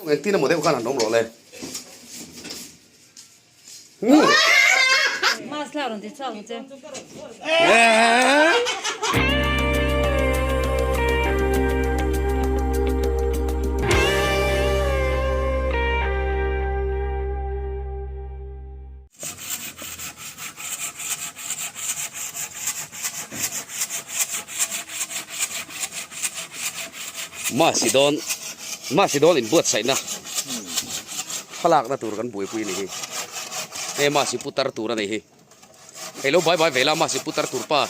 Engtin emaw deuh khan han awm rawh le. Masi dawn Masi dawn inbuatsaihna thlalakna tur kan buaipui a ni hi hei Masi putar tur a ni hi hei lo bai bai ve la Masi putar tur pa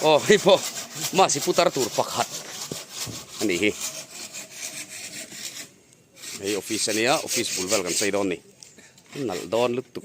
aw hei pawh Masi putar tur pakhat a ni hi. Hei office ania office bul vel kan chei dawn ni nalh dawn lutuk.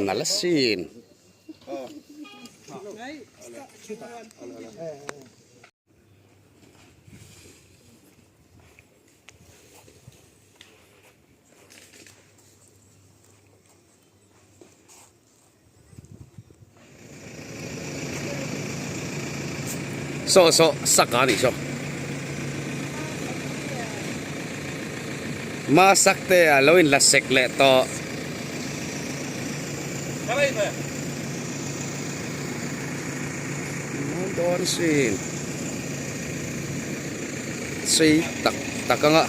Nalh asin. Saw saw sak a nih saw. Masak te a lo in la sek leh tawh. Dawn sin. Sei tak tak anga.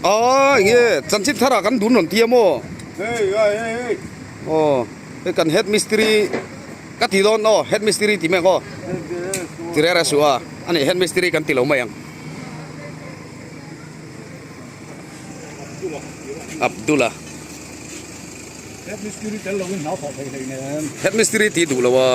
Aaa enge chanchin thar ah kan dun rawn ti a maw aw hei kan head mistiri ka ti dawn aw head mistiri ti mek aw ti reh reh suh a ani head mistiri kan ti lo mai ang Abdul-a head mistiri ti duh lo a.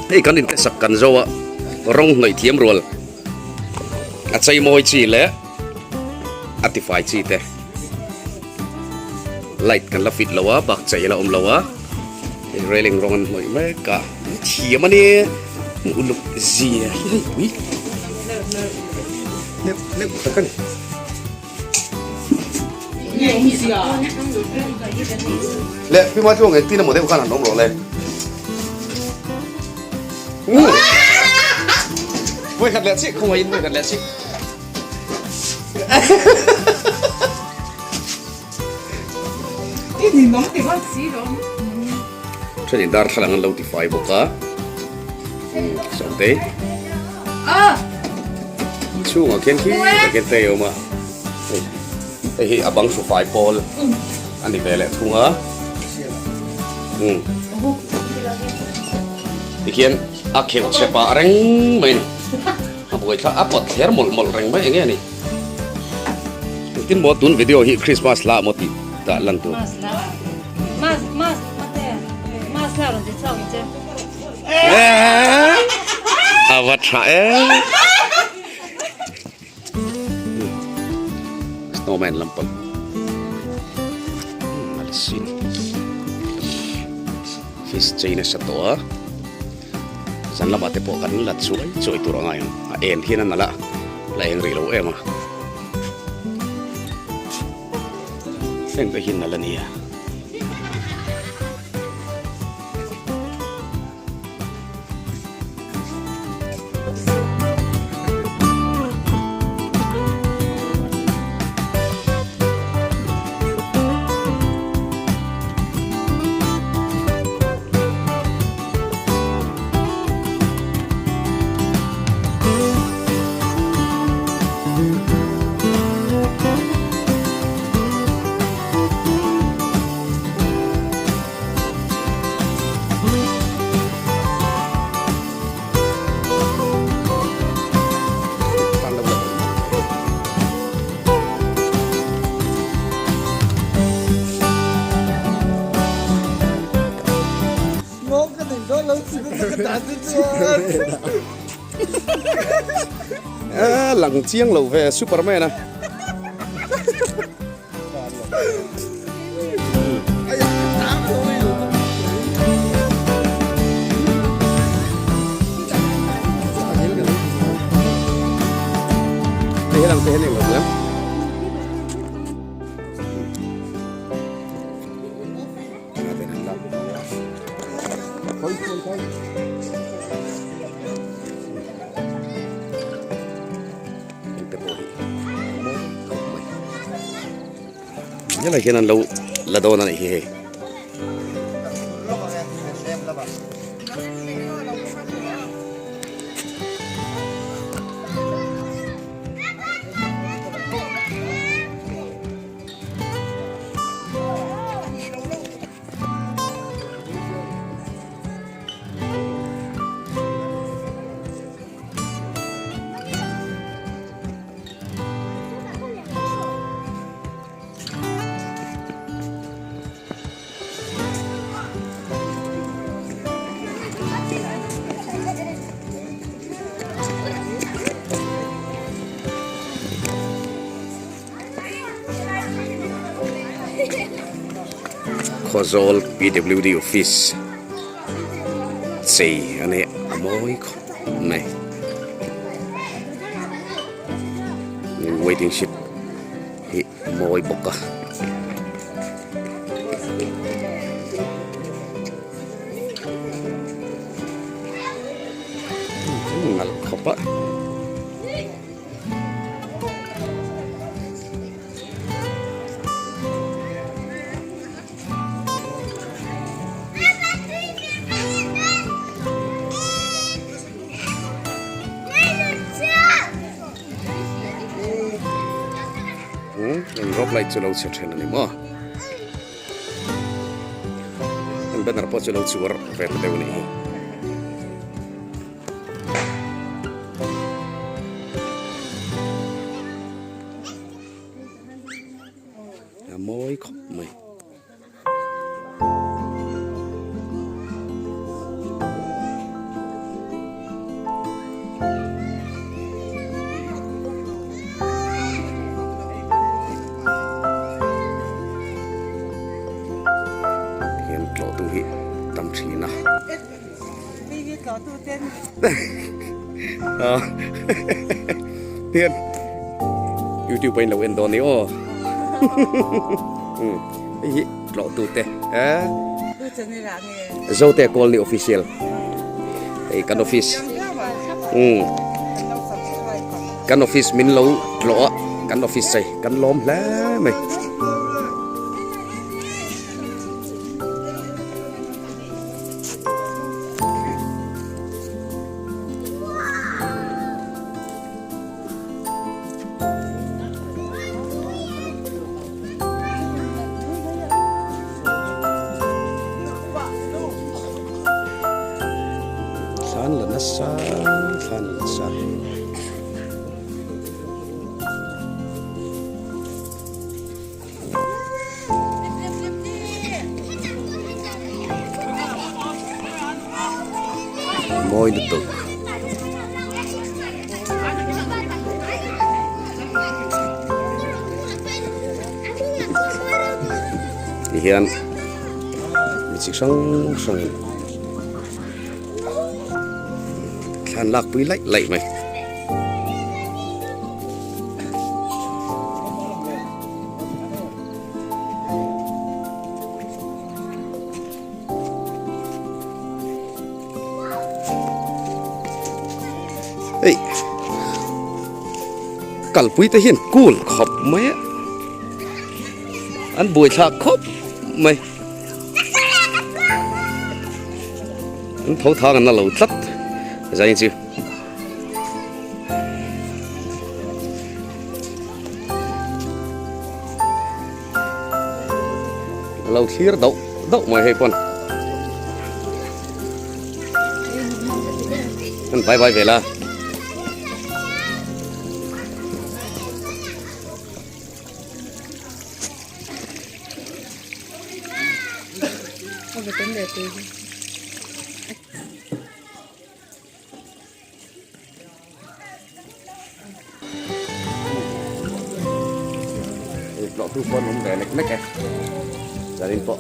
Hei kan inte sak kan zo a rawng hnawih thiam rual a chei mawi chi leh a tifai chi te. Light kan la fit lo a bak chei la awm lo a hei railing rawng an hnawih mek a thiam a ni uluk zia hi hei pui. Neuh neuh tak a ni. Le pi ma chuang engtin emaw deuh khan han awm rawh le. Vawi khat leh chiah khawngaihin vawi khat leh chiah. Thenin darthlalang an lo ti fai bawk a Sawmtei chhungah khian khi tak hian tray a awm a hei hei hi a bang hru fai pawl a ni ve leh thung a tikhian a kheuh chhe pah reng mai a ni. A buai thla a pawt thler mawlh mawlh reng mai enge a ni. Engtin maw tun video hi Christmas hla maw tih dah lan tur. Mas la mas mas mate mas la rawn ti chhuak ang che. A va tha e. Snowman lampang. Malsin. Fish chain a sa tawh a. Zan lamah te pawh kan la chuai chuai tur a ngai ang. A en hian a nalh a, la eng rih lo em a. Heng te hi nalh a nia. Lang chiang lo ve Superman a. Hei lang te hian englo nia. Engte pawh hi mawi khawp mai. Helai hian an lo la dawn a nih hi hei. Khawzawl PWD office chei a ni a mawi khawp mai waiting shed hi a mawi bawk a. Nalh khawp a. Rope light chu lo chhe then a ni maw banner pawh chu lo chuar ve ta deuh a nih hi. A mawi khawp mai. Hian tlawh tu hi tam thin a. Hian. Youtube a in lo en dawn ni aw. Hei hi tlawh tu te eh. Zote Colony Official. Hei kan office. Um. Kan office min lo tlawh a kan office chei kan lawm hle mai. Thlan la nasa thlan la nasa. Mawi lutuk. Ti hian mi chi hrang hrang in thlan lak pui laih laih mai. Hei kalpui te hian cool khawp mai a an buaithlak khawp mai an tho thang an la lo tlat zai chu. A lo thlir dauh dauh mai hei pawn an vai vai vel a. Hei tlawh tu pawh an awm ve lek lek e zanin pawh.